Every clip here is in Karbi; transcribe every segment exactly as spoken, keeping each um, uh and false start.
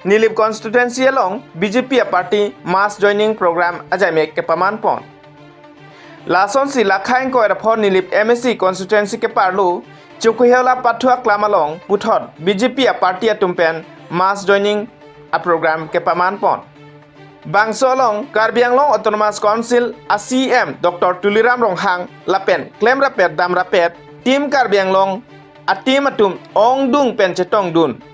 Nilip constituency along B J P a party mass joining program ajaimek kepaman pon. Lasonsi lakha ingkoi ra pho Nilip M A C constituency keparlo Chokihola Pathu Aklam along puthot B J P a party atum pen mass joining a program kepaman pon. Bangso along Karbi Anglong Autonomous Council a C E M Doctor Tuliram Ronghang lapen klemrapet damrapet Team Karbi Anglong a team atum ongdung pen chetongdun.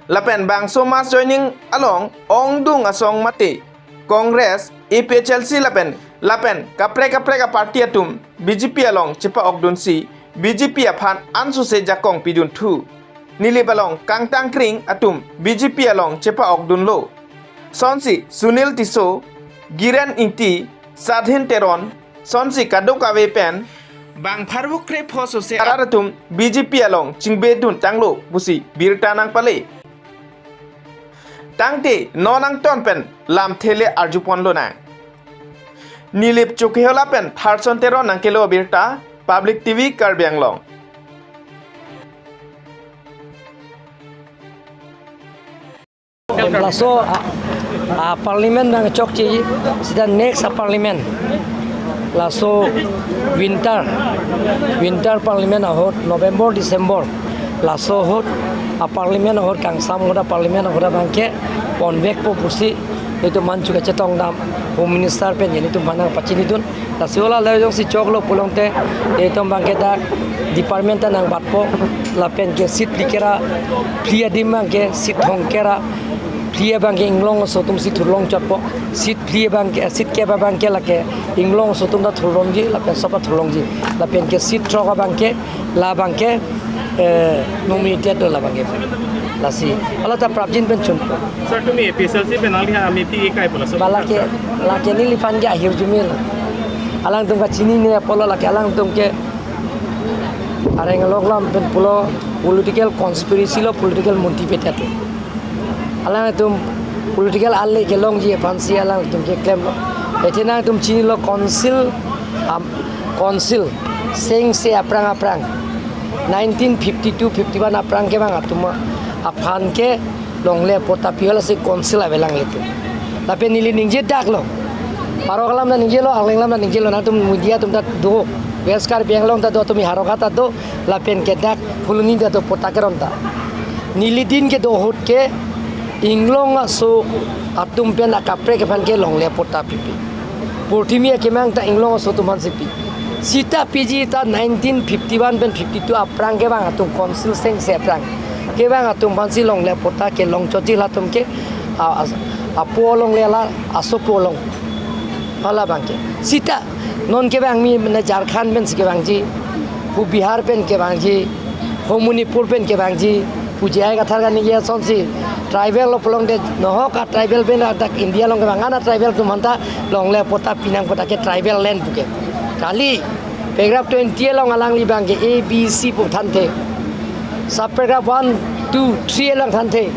Lapen bangso mass joining along ongdung asong mate Congress, A P H L C lapen lapen kaprek kaprek a party atum B J P along chepa-okdunsi B J P aphan ansose jakong pidunthu. Nilip along kangtangkring atum B J P along chepa-okdunlo. Sonsi Sunil Tisso, Giren Ingti, Sadhin Teron, sonsi kadokave pen bang pharvuk kre pho sose arat atum B J P along chingbedun tanglo pusi birta nangpale. Tangte non angton pen lamthe le arjupon lonang. Nilip Chokihola pen Tharson Teron nangkelo birta, Public T V Karbi Anglong. Laso a, a parliament nangchokche, sita next a parliament. Laso winter, winter parliament ahut, November, December. Laso ahut, a parliament ahut, kangsam ahut, a parliament ahut abangke ponvekpo pusi, itum manchu kachetongdam, Home Minister pen, itum manang pachinidun. Lasi hala le jongsi choklo pulote, itum abangke dak department ta nangbatpo, lapen ke seat phlikep ra, phli adim abangke seat thomkep ra, phli abangke inglong aso atumsi thurlong chotpo, seat phli abangke, seat kep abangke lake inglong aso atum ta thurlongji, lapen sob ta thurlongji, lapen ke seat throk abangke, labangke, eh, nominated do labangke. Lasi, hala ta prapjin pen chunpo. Sir, tumi A P H L C pen alangli ha miti ikai pula, sir. Ba lake, lake neliphan ke ahirjume. Alangtum kachinine apotlo lake alangtum ke areng along lam pen pulo political conspiracy lo, political motivated lo. Alangtum political ale kelongji aphansi alangtum keklemlo. Athe nangtum chinilo council, am, council sengse aphrang aphrang nineteen fifty-two fifty-one aphrang kevang atum aphan ke longle patta pi, halasi council avelang letum. Lapen neli ningje daklo. Parok alam ta ningjelo, arleng alam ta ningjelo, nangtum media atum ta do. West Karbi Anglong ta do, tumi Howraghat ta do, lapen ke dak Phuloni ta do patta keron ta. Neli din kedo ahut ke inglong aso atum pen akaprek aphan ke longle patta pipe. Purthimi akemang ta inglong aso atum aphansi pi. Sita piji ta nineteen fifty-one pen fifty-two aphrang kevang atum council sengse aphrang kevang atum aphansi longle patta kelong chotji, latum ke a, a, apo longle la asopo long. Hala abangke. Sita non kevang mi mane Jharkhand pensi kevangji, pu Bihar pen kevangji, pu Manipur pen kevangji, pu J I Kathar kaningje asonsi tribal lo pulote nohok a tribal pen dak India along kevang ana tribal atum aphanta longle patta pinang patta ke tribal land puke. Kali paragraph twenty along alangli abangke A B C pu thanthe. Sub paragraph one, two, three along thanthe.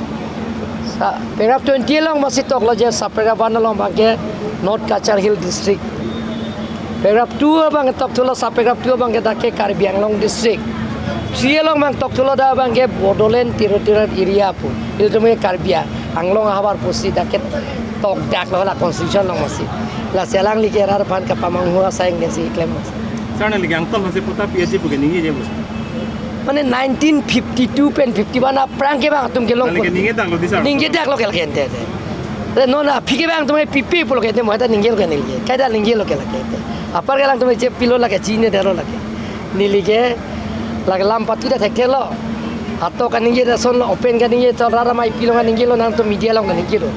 Sa-, paragraph twenty along masi toklo je sub paragraph one along abangke North Cachar Hill District. Paragraph two abang tokthulo, sub paragraph two abangke dak ke Karbi Anglong District. Three along abang tokthulo dak abangke Bodoland Territorial Area pu. Ilitum ke Karbi Anglong ahavar pusi dak ke tokdaklo la constitution along masi. Lasi alangli ke rat aphan kapamanghu asai ingdensi klem masi. Sir, nangli ke angton masi patta pi aji puke ningjeje bos. Mane nineteen fifty-two pen fifty-one aphrang kevang atum kelong. Nangli ke ningje daklo di, sir. Ningje daklo ke lake ente te. Te non aphi kevang atum pipe pulo ke te mo ta ningjelo ke neli ke. Kaita ningjelo ke lake te. Apar ke alangtum chepilo lake, chinine detlo lake. Neli ke lake lam patu ta thekthelo. Ato kaningje ta son lo, open kaningje ta rara mai pilo kaningjelo, nangtum media along kaningjelo.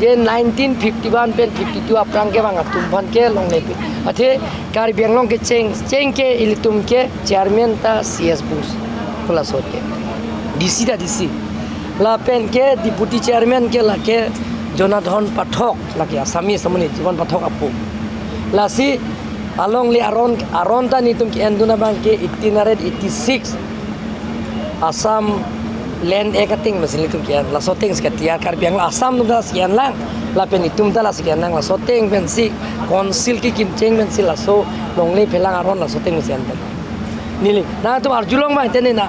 Je nineteen fifty-one pen fifty-two aphrang kevang atum aphan ke longle pi. Athe Karbi Anglong kecheng, cheng ke ilitum ke chairman ta C S Bose. Pu laso ke. D C ta D C. Lapen ke deputy chairman ke lake Jonathan Pathak, lake Assamese amonit, Jonathan Pathak apo. Lasi alongle aron, aron ta netum ke-endun abangke eighteen hundred eighty-six Assam Land Act ateng pensi netum ke-en, laso atengsi ke-tiyar, Karbi Anglong Assam atum ta si-en lang, lapen itum ta lasi ke-en lang, laso ateng pensi council kekim cheng pensi laso longle phelang aron laso ateng pensi en pen. Neli, nangtum arjulong ma tene na,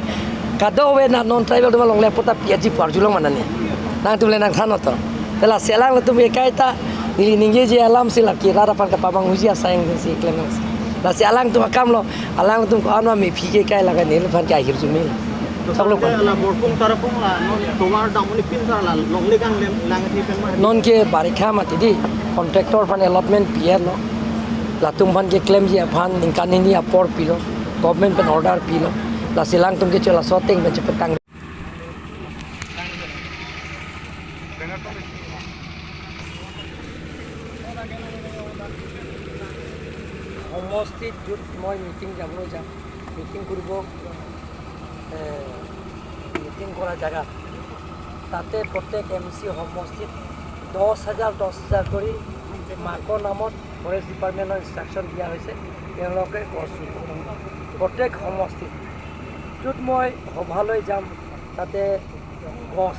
kadokave na non tribal atum longle patta pi aji pu arjulong ma nani. Nangtum le nangthan oto. Te lasi alangtum kekai ta, neli ningjeji alam si lake rat aphan kapamanghuji asai si klem nang. Lasi alangtum akam lo, alangtum ko-an ma mephi kekai laga neliphan ke ahirjume. Choklo ko. La Borpung Tarapung la non tovar dam uni pin ta la longle gang lem lang ni pen ma. Non ke barikha mati dei, contractor aphan allotment pi-et lo. Latum aphan keklemji aphan ningkan hini apor pilo. Government pen order pilo. Lasi alangtum ke chola soteng pen chepetang. সমষ্টিত য'ত মই মিটিং যাবলৈ যাম, মিটিং কৰিব, এ, মিটিং কৰা জেগাত, তাতে প্ৰত্যেক এম চি সমষ্টিত দহ হাজাৰ, দহ হাজাৰ কৰি মাকৰ নামত ফৰেষ্ট ডিপাৰ্টমেণ্টৰ ইনষ্ট্ৰাকশ্যন দিয়া হৈছে, তেওঁলোকে গছ ৰুব। প্ৰত্যেক সমষ্টিত য'ত মই সভালৈ যাম, তাতে গছ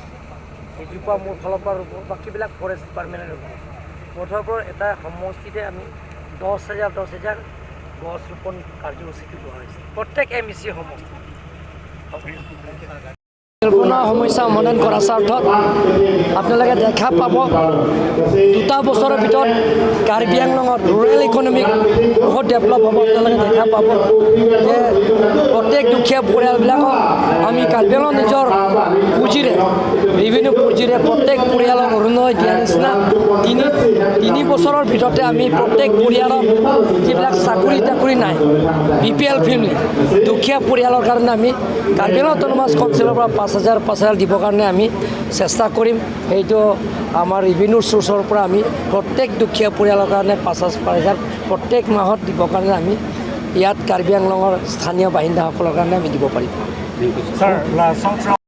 এজোপা মোৰ ফালৰ পৰা ৰুব, বাকীবিলাক ফৰেষ্ট ডিপাৰ্টমেণ্টে ৰুব। মুঠৰ ওপৰত এটা সমষ্টিতে আমি দহ হাজাৰ, দহ হাজাৰ গছ ৰোপণ কাৰ্যসূচীটো লোৱা হৈছে, প্ৰত্যেক এম ই চি সমষ্টিত। নিবনুৱা সমস্যা সমাধান কৰাৰ স্বাৰ্থত আপোনালোকে দেখা পাব, দুটা বছৰৰ ভিতৰত কাৰ্বি আংলঙৰ ৰুৰেল ইকনমিক বহুত ডেভেলপ হ'ব। আপোনালোকে দেখা পাব যে প্ৰত্যেক দুখীয়া পৰিয়ালবিলাকক আমি কাৰ্বি আংলঙৰ নিজৰ পুঁজিৰে, ৰেভিনিউ পুঁজিৰে প্ৰত্যেক পৰিয়ালক অৰুণোদয় দিয়া নিচিনা তিনি, তিনি বছৰৰ ভিতৰতে আমি প্ৰত্যেক পৰিয়ালক যিবিলাক চাকৰি তাকৰি নাই, বি পি এল ফেমিলি, দুখীয়া পৰিয়ালৰ কাৰণে আমি কাৰ্বি আংলং অট'নমাছ কাউন্সিলৰ পৰা পাঁচ হাজাৰ, পাঁচ হাজাৰ দিবৰ কাৰণে আমি চেষ্টা কৰিম। সেইটো আমাৰ ৰেভিনিউ চ'ৰ্চৰ পৰা আমি প্ৰত্যেক দুখীয়া পৰিয়ালৰ কাৰণে পাঁচ হাজাৰ, পাঁচ হাজাৰ প্ৰত্যেক মাহত দিবৰ কাৰণে আমি ইয়াত কাৰ্বি আংলঙৰ স্থানীয় বাসিন্দাসকলৰ কাৰণে আমি দিব পাৰিম। Sir, last